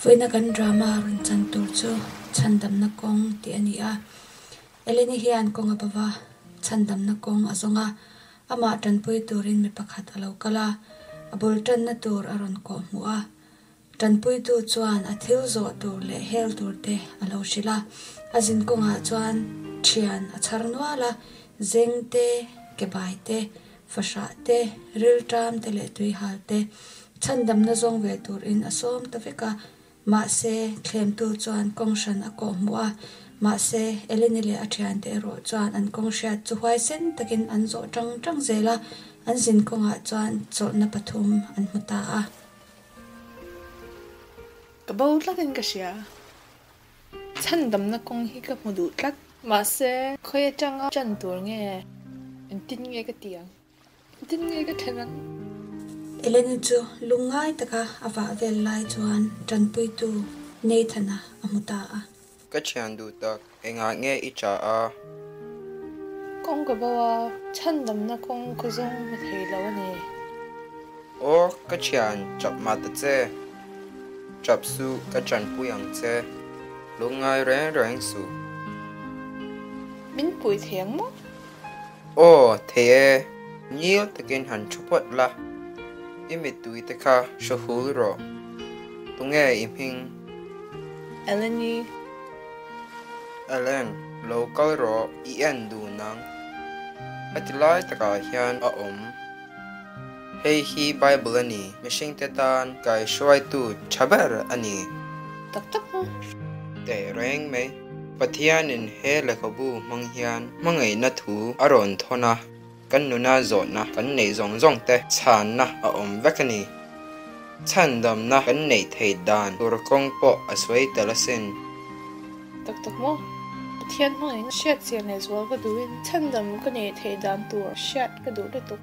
Vawiina kan drama rawn chan tur chu Chhandamna Kawng tih a ni a. Eleni hian kawng a bava, chhandamna kawng a zawng a, amah tanpui turin mi pakhat a lo kal a, a bul tanna tur a rawn kawh hmuh a. Tanpuitu chuan a thil zawh tur leh hel tur te a lo hrilh a, a zin kawngah chuan thian a chhar nual a, zeng te, kebai te, fahrah te, rilṭam te leh tuihal te chhandamna zawng ve turin a sawm ta vek a. Mahse, thlemtu chuan kawng hran a kawh hmuh a, mahse, Eleni leh a thiante erawh chuan an kawng hriat chu huaisen takin an zawh ṭang ṭang zel a, an zin kawngah chuan chawlhna pathum an hmu ta a. Ka bo tlatin ka hria. Chhandamna kawng hi ka hmu duh tlat. Mahse, khawi atanga ṭan tur nge? Engtin nge ka ti ang? Engtin nge ka then ang? Eleni chu lungngai taka a vah vel lai chuan ṭanpuitu Nathan-a a hmu ta a. Ka ṭhian duh tak, engah nge i ṭah a? Kawng ka bo a, chhandamna kawng ka zawng hmu thei lo a ni. Aw, ka ṭhian, ṭap mah ta che. Ṭap suh, ka ṭanpui ang che. Lungngai reng reng suh. Min pui thei ang maw? Aw, thei e, ngil takin han thu phawt la, i mittui te kha hre hul rawh. Tunge i hming? Eleni. Ellen, lo kal rawh, i en dun ang. A ti lai takah hian a awm. Hei hi Bible a ni, mihringte tan kaihruaitu tha ber a ni. Tak tak maw? Teh reng mai. Pathianin he lehkhabu hmang hian hmangaihna thu a rawn thawn a, kan nuna zawhna kan neih zawng zawng te chhanna a awm vek a ni. Chhandamna kan neih theih dan tur kawng pawh a sawi tel asin. Tak tak maw? Pathian hmangaihna hriat chian leh zual ka duhin chhandam ka neih theih dan tur hriat ka duh lutuk.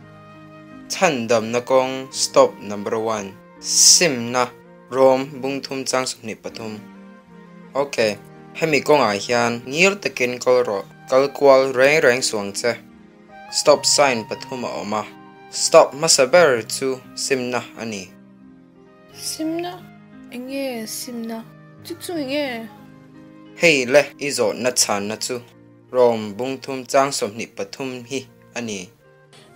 Chhandamna kawng stop number one, simna. Rom bungthum chang 23. Ok, hemi kawngah hian ngil takin kal rawh, kal kual reng reng suang che. Stop sign pathum a awm a, stop hmasa ber chu simna a ni. Simna? Enge simna? Chu chu enge? Hei le i zawhna chhanna chu Rom bungthum chang 23 hi a ni.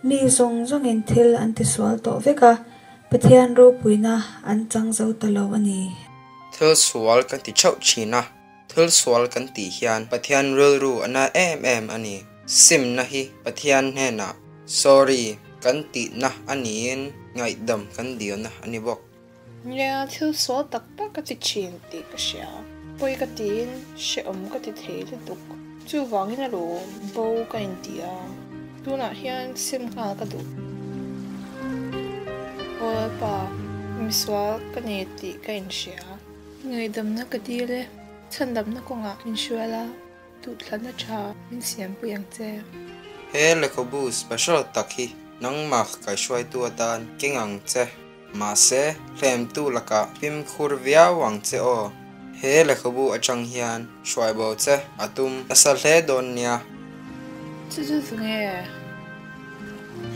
Mi zawng zawngin thil an tisual tawh vek a, Pathian ropuina an chang zo ta lo a ni. Thil sual kan ti theuh thin a, thil sual kan tih hian Pathian rilru a na em em a ni. Simna hi Pathian hnenah sorry kan tihna a niin ngaihdam kan dilna a ni bawk. Nia, thil sual tak tak ka ti thin tih ka hria. Pawi ka tiin hrehawm ka ti thei lutuk. Chuvangin a lawm bo ka inti a, tunah hian sim nghal ka duh. Aw Lalpa, misual ka ni tih ka inhria. Ngaihdamna ka dil e, chhandamna kawngah min hrual a, duhthlanna tha min siampui ang che. He lehkhabu special tak hi nangmah kaihruaitu atan keng ang che. Mahse, hlemtu lakah fimkhur viau ang che aw. He lehkhabu atang hian hruai bo che a tum nasa hle dawn nia. Chu chu chu nge?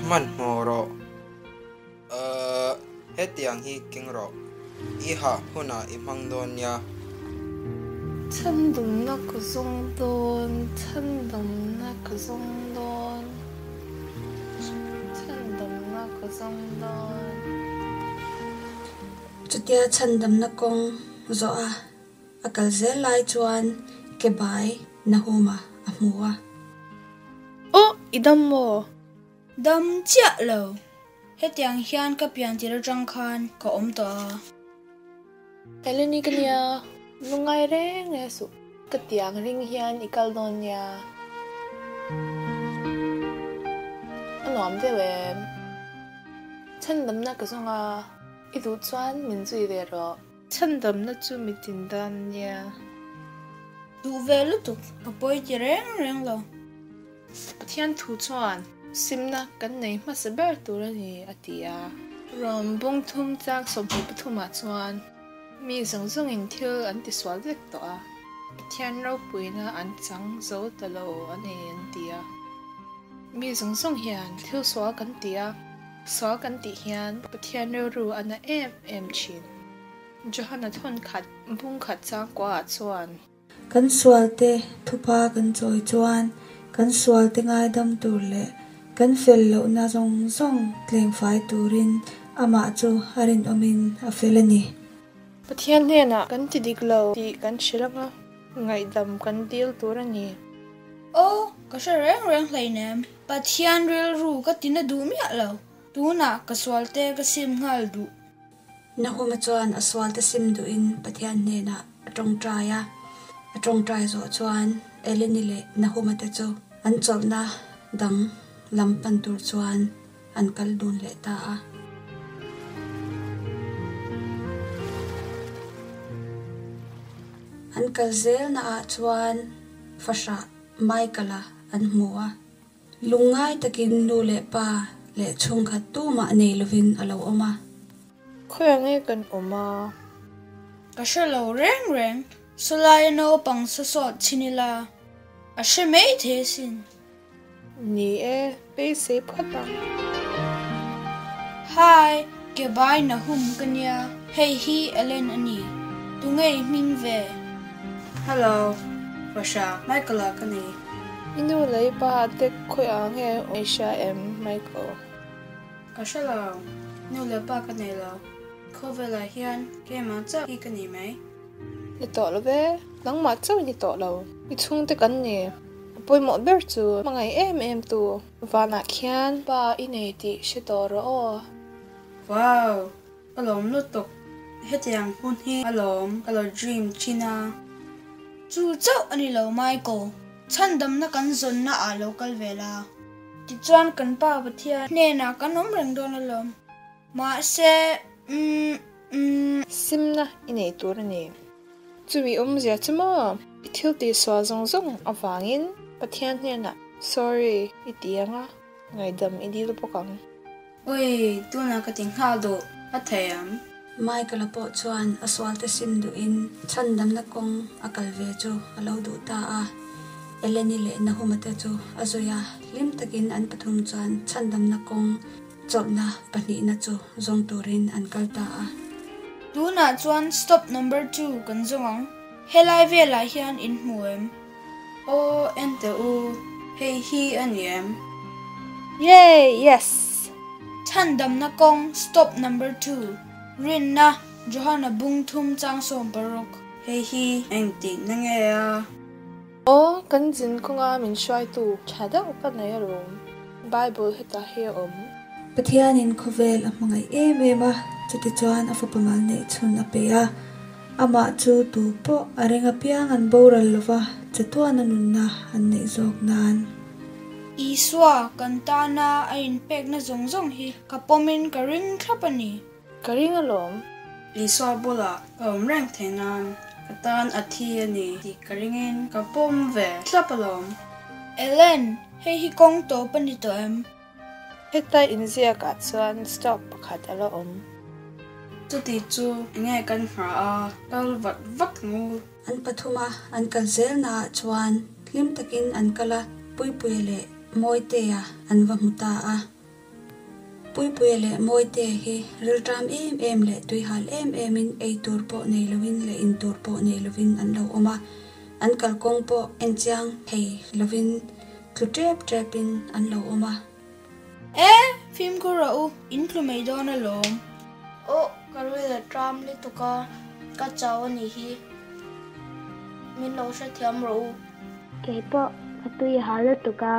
Hmanhmawh rawh. Ahh, hetiang hi keng rawh. I hah hunah i hmang dawn nia. Chhandamna ka zawng dawn, chhandamna ka zawng dawn. Chhandamna ka zawng dawn. Chutia chhandamna kawng zawh a a kal zel lai chuan ke bai Nahuma a hmu a. Aw, i dam maw? Dam chiah lo. Hetiang hian ka pian tir atang khan ka awm tawh a. Eleni ka nia, lungngai reng reng suh. Ka tiang ring hian i kal dawn nia. A nuam deuh em? Chhandamna ka zawng a, i duh chuan min zui ve rawh. Chhandamna chu mi tin dan nia. Duh ve lutuk, ka pawi ti reng reng lo. Pathian thu chuan simna kan nei hmasa ber tur a ni, a ti a. Rom bung thum chang 23 ah chuan mi zawng zawngin thil an tisual vek tawh a, Pathian ropuina an chang zo ta lo a ni an ti a. Mi zawng zawng hian thil sual kan ti a, sual kan tih hian Pathian rilru a na em em thin. Johana thawn khat bung khat chang kuaah chuan. Kan sualte thupha kan chawi chuan kan sualte ngaidam tur leh kan fel lohna zawng zawng tlengfai turin amah chu a rinawmin a fel a ni. Pathian hnenah kan ti dik lo tih kan hrilh anga ngaihdam kan dil tur a ni. Aw, ka hre reng reng hleinem. Pathian rilru ka tina duh miah lo. Tunah ka sualte ka sim nghal duh. Nahuma chuan a sualte sim duhin Pathian hnenah a tawngtai a. A tawngtai zawh chuan Eleni leh Nahuma te chu an chawlhna dang lam pan tur chuan an kal dun leh ta a. An kal zelnaah chuan fahrah Michael-a an hmu a. Lungngai takin nu leh pa leh chhungkhat tumah nei lovin a lo awm a. Khawiah nge kan awm a? Ka hre lo reng reng, sawlaia naupang sa sawt chhin ila a hre mai thei asin. Ni e, beisei phawt ang. Hi, ke bai Nahum ka nia, hei hi Ellen a ni. Tunge i hming ve? Hello, Pasha, Michael-a ka ni. I nu leh i pa te khawiah nge i hria em, Michael? Ka hre lo, nu leh pa ka nei lo. Khawvelah hian keimah chauh hi ka ni mai. Ni tawh lo ve, nangmah chauh i ni tawh lo. I chhungte kan ni. A pawimawh ber chu hmangaih em em tu vanah khian pa i nei tih hre tawh rawh aw. Wow! Ka lawm lutuk. Hetiang hun hi a lawm ka lo dream thin a. Chu chauh a ni lo Michael, chhandamna kan zawnna ah lo kal ve la. Tichuan kan Pa Pathian hnenah kan awm reng dawn alawm. Mahse, umm, umm. Simna i nei tur a ni. Chumi awmzia chu maw? I thil tihsual zawng zawng avangin Pathian hnenah sorry i ti ang a, ngaihdam i dil bawk ang. Ui, tunah ka ti nghal duh, a thei ang. Michael-a pawh chuan a sualte sim duhin chhandamna kawng a kal ve chu a lo duh ta a. Eleni leh Nahuma te chu a zui a, hlim takin an pathum chuan chhandamna kawng chawlhna pahnihna chu zawng turin an kal ta a. Tunah chuan stop number two kan zawng ang, helai velah hian in hmu em? Aw en teh u, hei hi a ni em? Yay! Yes! Chhandamna kawng stop number two, Rinna, Johana bung thum chang 16. Hei hi engtikna nge a? Aw, kan zin kawnga min hruaitu tha deuh ka nei alawm. Bible hetah hi a awm. Pathianin khawvel a hmangaih em em a, chutichuan a fapa mal neih chhun a pe a. Amah chu tu pawh a ring apiang an boral lova, chatuana nunna an neih zawk nan. Isua kan tana a inpekna zawng zawng hi ka pawmin ka ring thlap a ni. Ka ring alawm. Isua bulah ka awm reng thei nan ka tan a thi a ni tih ka ringin ka pawm ve thlap alawm. Ellen, hei hi kawng tawp a ni tawh em? Heta inziakah chuan stop pakhat a la awm. Chuti chu enge kan nghah a, kal vat vat ngu. An pathuma an kal zelnaah chuan hlim takin an kal a, Puipuia leh Mawitea an va hmu ta a. Puipuia leh Mawitea hi rilṭam em em leh tuihal em emin ei tur pawh nei lovin leh in tur pawh nei lovin an lo awm a, an kalkawng pawh enchiang thei lovin Tlu tep tepin an lo awm a. E, fimkhur rawh u, in tlu mai dawn alawm. Aw, ka ril a tram lutuk a, ka chau a nih hi. Min lo hrethiam rawh u. Kei pawh ka tui ha lutuk a.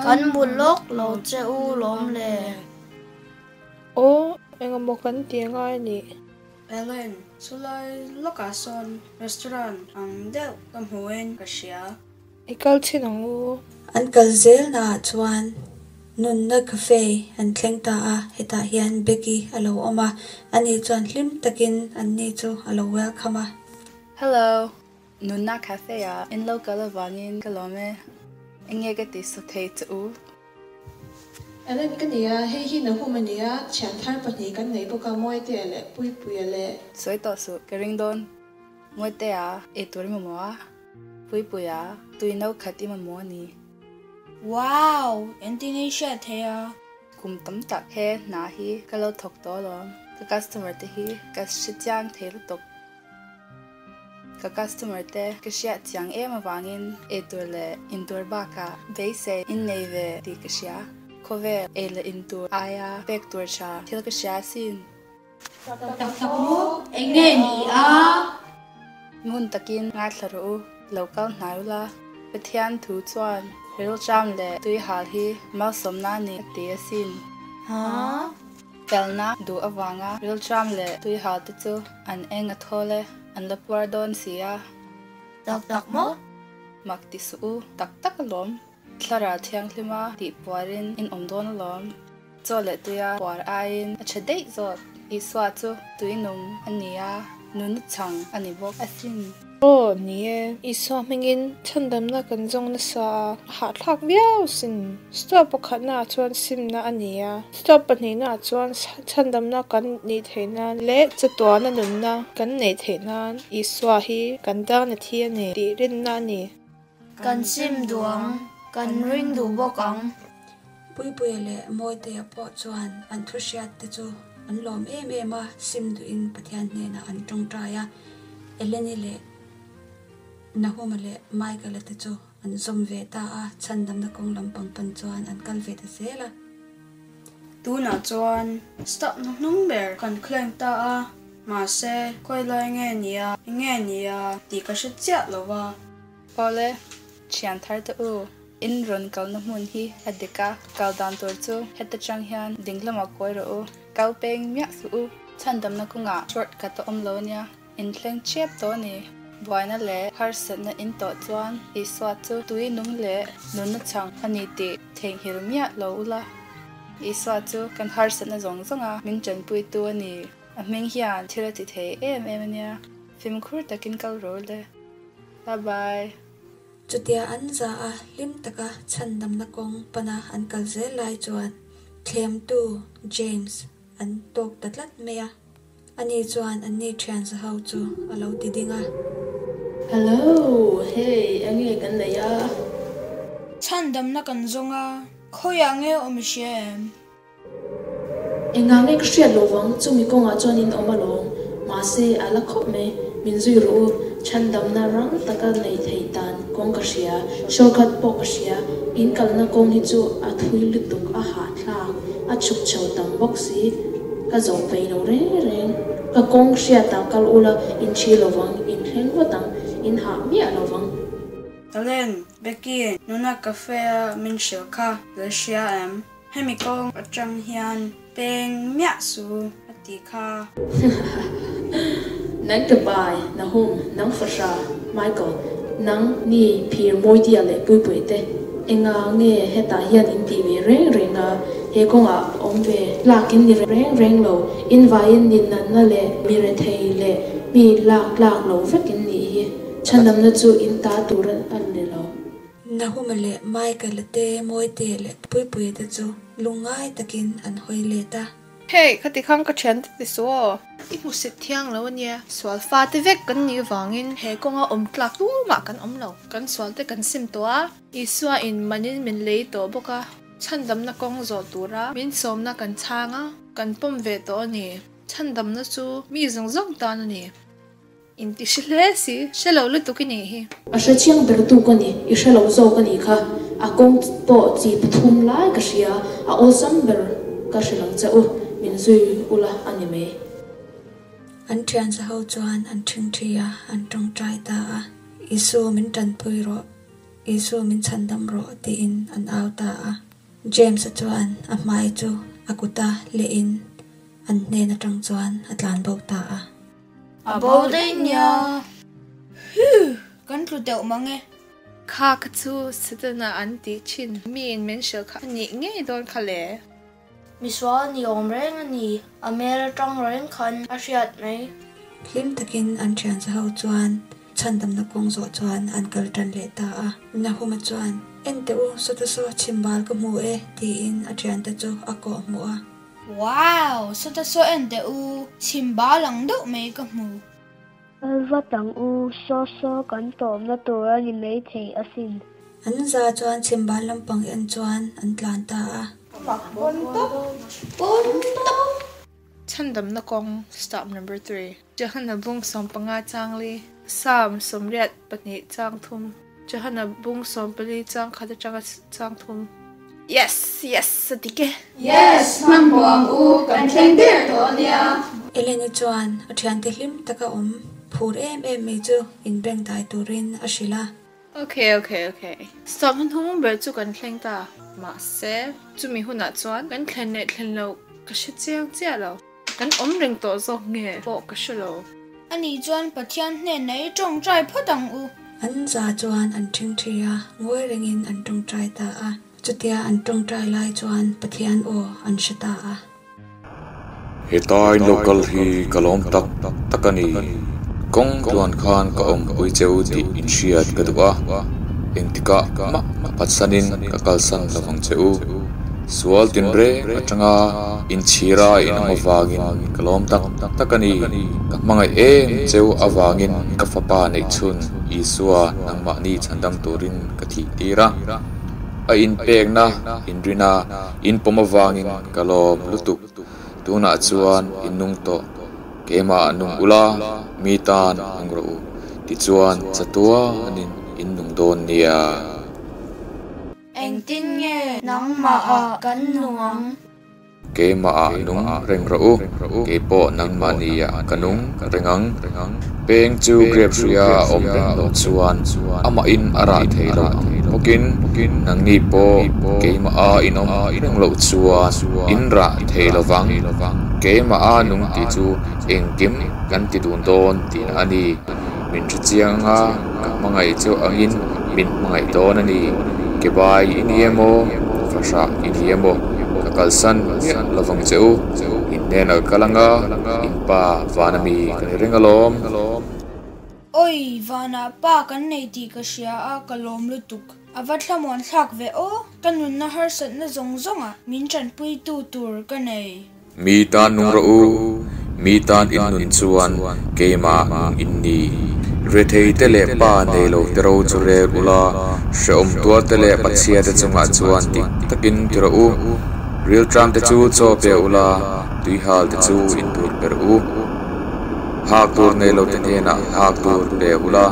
Kan hmu lawk lo che u lawm le. Aw, engemaw kan ti angai a nih. Ellen, chulai lawkah sawn restaurant ang deuh ka hmuin ka hria. I kal chin ang u. An kal zelnaah chuan Nunna Cafe an thleng ta a, hetah hian Becky a lo awm a, ani chuan hlim takin anni chu a lo welcome a. Hello, Nunna Cafe ah in lo kal avangin ka lawm e. Enge ka ti sa thei che u? Ellen ka nia, hei hi Nahum a nia, thian thar pahnih kan nei bawk a, Mawitea leh Puipuia leh. Sawi tawh suh, ka ring dawn. Mawitea, eitur i mamawh a. Puipuia, tui no khat i mamawh a ni. Wow! Engtin i hriat thei a? Kum tam tak he hna hi ka lo thawk tawh alawm. Ka customer te hi ka hre chiang thei lutuk. Ka customer te ka hriat chiang em avangin eitur leh intur bakah beisei in nei ve tih ka hria. Khawvel ei leh intur aia pek tur tha thil ka hria asin. Tak tak maw? Eng nge ni a? Ngun takin ngaithla rawh u, lo kal hnai ula. Pathian thu chuan rilṭam leh tuihal hi malsawmna a ni a ti asin. Ha? Felna duh avanga rilṭam leh tuihal te chu an eng a thawl e, an la puar dawn si a. Tak tak maw? Mak ti suh u, tak tak alawm. Thlarau thianghlima tih puarin in awm dawn alawm. Chaw leh tuia puar aiin a tha daih zawk. Isua chu tui nung a ni a, nuna chhang a ni bawk asin. Aw, ni e. Isua hmingin chhandamna kan zawng nasa a, a hahthlak viau sin. Stop pakhatnaah chuan simna a ni a, stop pahnihnaah chuan chhandamna kan nih theih nan leh chatuana nunna kan neih theih nan Isua hi kan tan a thi a ni tih rinna a ni. Kan sim duh ang, kan ring duh bawk ang. Puipuia leh Mawitea pawh chuan an thu hriat te chu an lawm em em a, sim duhin Pathian hnenah an tawngtai a, Eleni leh Nahuma leh Michael-a te chu an zawm ve ta a, chhandamna kawng lampang pan chuan an kal ve ta zel a. Tunah chuan stop hnuhnung ber kan thleng ta a, mahse khawi lai nge nia, eng nge nia tih ka hre chiah lo va. Awle, thian thar te u, in rawn kalna hmun hi a dik a, kal dan tur chu heta tang hian ding lamah kawi rawh u, kal peng miah suh u. Chhandamna kawngah short cut a awm lo ania, in thleng chep tawh a ni. Buaina leh harsatna in tawh chuan Isua chu tui nung leh nunna chhang a ni tih theihnghilh miah lo ula. Isua chu kan harsatna zawng zawnga min tanpuitu a ni. A hming hian thil a ti thei em em a nia. Fimkhur takin kal rawh ule. Bye bye. Chutia an za a hlim taka chhandamna kawng pana an kal zel lai chuan thlemtu James an tawk ta tlat mai a. Ani chuan anni thian za ho chu a lo ti ding a. Hello, hei enge kan nei a? Chhandamna kan zawng a, khawiah nge awm i hria em? Engah nge ka hriat loh vang chumi kawngah chuan in awm alawm, mahse a la khawp mai, min zui rawh u, chhandamna rang taka nei theih dan kawng ka hria, shortcut pawh ka hria, in kalna kawng hi chu a thui lutuk a hahthlak, a chhuk chho tam bawk si, ka zawh peih lo reng reng, ka kawng hriatah kal ula in thi lovang, in thleng vat ang, in hah miah lovang. Helen, Becky, nuna cafe a min hrilh kha la hria em? Hemi kawng atang hian peng miah su a ti kha. Nang ka bai, Nahum, nang fahra, Michael, nang ni phir Mawitia leh Puipui te, enga nge hetah hian in tih ve reng reng a, he kawngah awm ve lak in ni reng reng lo, in vaiin ni natna leh mi rethei leh mi lak tlak lo vek in nih hi, chhandamna chu in ta tur a ni lo. Nahuma leh Michael-a te, Mawitea leh Puipuia te chu lungngai takin an hawi let a. Hey, khati khan ka thian te ti suh aw. I hmusit thiang lo ania. Sual fa te vek kan nih vangin he kawnga awm tlak tumah kan awm lo. Kan sual te kan sim tawh a. Isua in manin min lei tawh bawk a. Chhandamna kawng zawh tura min sawmna kan chhang a, kan pawm ve tawh a ni. Chhandamna chu mi zawng zawng tan a ni. In ti hre hle si, hre lo lutuk i nih hi. A hre chiang ber tu ka ni, i hre lo zawk a nih kha. A kawng pawh chi pathum lai ka hria, a awlsam ber ka hre lo che u, min zui ula a ni mai. An thiansa ho chuan an ṭhingṭhi a, an ṭawngṭai ta a, Isu min ṭanpui rawh, Isu min chhandam rawh tiin an au ta a. James-a chuan a hmai chu a kuta lehin an hnen aṭang chuan a tlanbo ta a. A bo daih nia. Huh! Kan tlu deuh mang e. Kha kha chu Setana an tih thin. Miin min hrilh kha a nih ngei dawn kha le. Misual ni awm reng a ni. A hmel atang reng khan a hriat mai. Hlim takin an thian za ho chuan chhandamna kawng zawh chuan an kal tan leh ta a. Nahuma chuan, En teh u, sawta saw chhimbal ka hmu e, tiin a thiante chu a kawh hmuh a. Wow! Sawta saw en teh u, chhim bal ang deuh mai ka hmu. Kal vat ang u, saw saw kan tawmna tur a ni mai thei asin. An za chuan chhim bal lampang en chuan an tlan ta a. Pawn tawp! Pawn tawp! Chhandamna kawng, Stop number 3. Johana bung 15 chang li. Psalm 82 chang thum. Johana bung 14 chang khat atanga chang thum. Yes! Yes! A dik e! Yes! Hmanhmawh ang u, kan thleng der tawh a nia. Eleni chuan a thiante hlim taka awm phur em em mai chu inbengdai turin a hrilh a. Ok ok ok. Stop hnuhnung ber chu kan thleng ta. Mahse, chumi hunah chuan kan thlen leh thlen loh ka hre chiang chiah lo. Kan awm reng tawh zawk nge pawh ka hre lo. Ani chuan Pathian hnenah i tawngtai phawt ang u. An za chuan an ṭhingṭhi a, ngawi rengin an tawngtai ta a. Chutia an tawngtai lai chuan Pathian aw an hre ta a. Hetai local hi ka lawm tak tak a ni. Kawng tluan khan ka awmpui cheu tih inhriat ka duh a, engtikah mah ka phatsanin ka kalsan lo vang che u. Sual tinreng atanga inchhira in awm avangin ka lawm tak tak a ni. Ka hmangaih em cheu avangin ka fapa neihchhun Isua nangmahni chhandam turin ka thih tir a. A inpekna inrina In pawm avangin ka lawm lutuk. Tunah chuan in nung tawh. Keimah nung ula, mi tan nung rawh u. Tichuan chatuanin in nung dawn nia. Engtin nge nangmahah kan nung ang? Keimahah nung reng rawh u. Keipawh nangmahniah ka nung reng ang. Peng chu grape hria a awm reng loh chuan amahin a rah thei lo ang bawkin nangni pawh keimah a inawm reng loh chuan in rah thei lo vang. Keimah a nung tih chu engkim kan ti dun dawn tihna a ni. Min hre chiang anga ka hmangaih chu angin min hmangaih dawn a ni. Kebai i ni emaw, fahrah i ni emaw ka kalsan miah lo vang che u. In hnenah ka kal anga in pa vana mi ka ni reng alawm. Oi, vanah pa kan nei tih ka hria a, ka lawm lutuk. A va thlamuan thlak ve aw, ka nunna harsatna zawng zawngah min tanpuitu tur ka nei. Mi tan nung rawh u, mi tan in nun chuan keimah nung in ni. Rethei te leh pa nei lo te ro chu rel ula, hrehawm tuar te leh pachhia te chungah chuan dik takin ti rawh u. Rilṭam te chu chaw pe ula, tuihal te chu in tur per u. Hak tur nei lo te hnenah hak tur pe ula,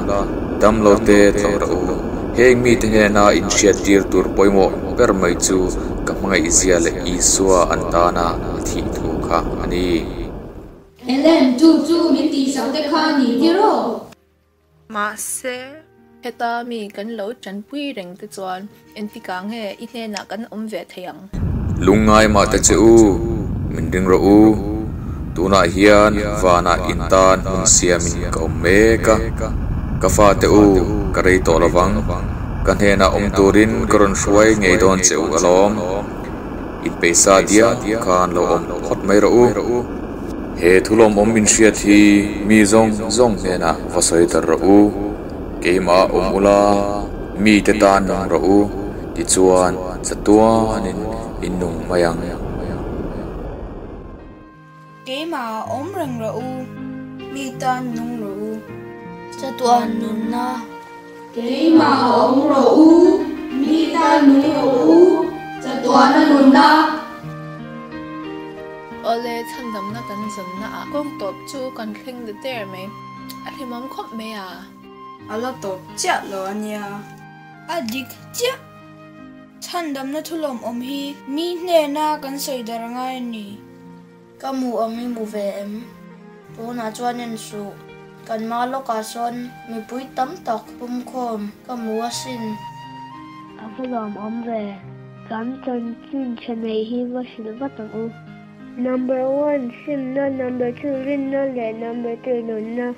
dam lo te tlawh rawh u. Heng mite hnena inhriattir tur pawimawh ber mai chu ka hmangaihzia leh Isua an tana a thih thu kha a ni. Ellen, chu chu min tihsak te kha a ni tiraw? Mahse, heta mi kan lo tanpui reng te chuan engtikah nge i hnenah kan awm ve thei ang? Lungngai mah ta che u, min ring rawh u. Tunah hian vanah in tan hmun siamin ka awm mek a. Ka fate u, ka rei tawh lo vang. Ka hnenah awm turin ka rawn hruai ngei dawn che u alawm. In peisa diam khan lo awm phawt mai rawh u. He thulawmawm inhriat hi mi zawng zawng hnenah va sawi tar rawh u. Keimah awm ula, mite tan nung rawh u, tichuan chatuanin in nung mai ang. Keimah awm reng rawh u. Mi tan nung rawh u. Chatuan nunna. Keimah awm rawh u. Mi tan nung rawh u. Chatuana nunna. Awle, chhandamna kan zawnna ah kawng tawp chu kan thleng ta der mai. A hlimawm khawp mai a. A la tawp chiah lo a nia. A dik chiah. Chhandamna thulawmawm hi mi hnena kan sawi dar a ngai a ni. Ka hmu ang i hmu ve em? Tunah chuan en suh. Kan hma lawkah sawn mipui tam tak pumkhawm ka hmu asin. A va lawmawm ve. Kan chanchin tha nei hi va hrilh vat ang u. Number one, simna, number two, rinna leh number three, nunna.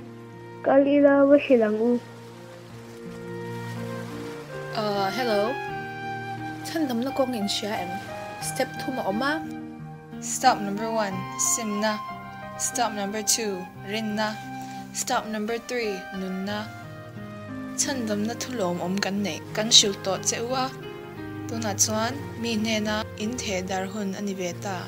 Kal ila va hrilh ang u. Ahh hello. Chhandamna kawng in hria em? Step thum a awm a. Stop number one, simna. Stop number two, rinna. Stop number three, nunna. Chhandamna thulawm awm kan neih kan hrilh tawh che u a. Tunah chuan mi hnena in theh dar hun a ni ve ta.